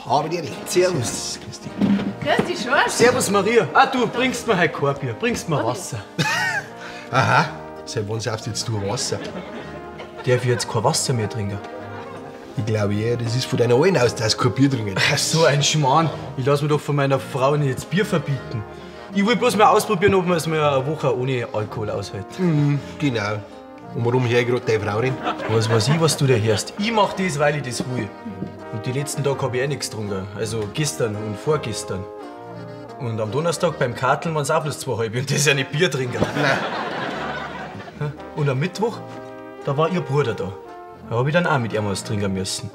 Habe die Ehre. Servus. Grüß dich. Grüß dich, Schorsch. Servus Maria. Ah, du bringst mir heute kein Bier, bringst mir Wasser. Aha, seit wann saufst jetzt du Wasser? Darf ich jetzt kein Wasser mehr trinken? Ich glaube eher, das ist von deiner Alten aus, dass du kein Bier trinken Ach, so ein Schmarrn. Ich lass mir doch von meiner Frau nicht das Bier verbieten. Ich will bloß mal ausprobieren, ob man es mal eine Woche ohne Alkohol aushält. Mhm, genau. Und warum hör ich gerade deine Frau reden? Was weiß ich, was du da hörst. Ich mach das, weil ich das will. Und die letzten Tage hab ich eh nichts getrunken. Also gestern und vorgestern. Und am Donnerstag beim Karteln waren's auch bloß 2,5. Und das ist ja nicht Bier trinken. Nein. Und am Mittwoch, da war ihr Bruder da. Da hab ich dann auch mit ihm was trinken müssen.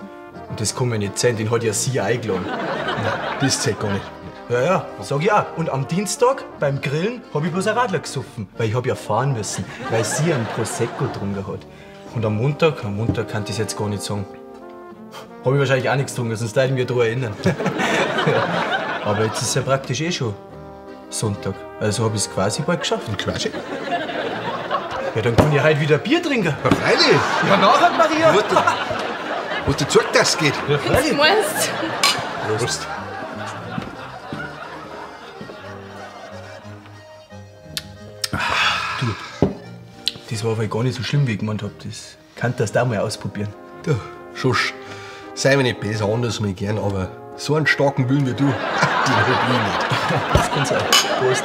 Und das kann mir nicht sein, den hat ja sie eingeladen. Nein, das zählt gar nicht. Ja, ja, sag ich auch. Und am Dienstag beim Grillen hab ich bloß ein Radler gesoffen, weil ich hab ja fahren müssen, weil sie einen Prosecco getrunken hat. Und am Montag kann ich das jetzt gar nicht sagen. Hab ich wahrscheinlich auch nichts getrunken, sonst würde ich mich daran erinnern. Aber jetzt ist ja praktisch eh schon Sonntag. Also hab ich's quasi bald geschafft. Und quasi? Ja, dann kann ich heute wieder Bier trinken. Ja, freilich. Ja, nachher, Maria. Was du zeigt, dass es geht. Ja, freilich. Was meinst du? Prost. Du, das war aber gar nicht so schlimm, wie ich gemeint hab. Das kann das da mal ausprobieren. Du, Schusch, sei mir nicht besser, anders mal gern, aber so einen starken Willen wie du, den hab ich nicht. Das kann sein. Prost.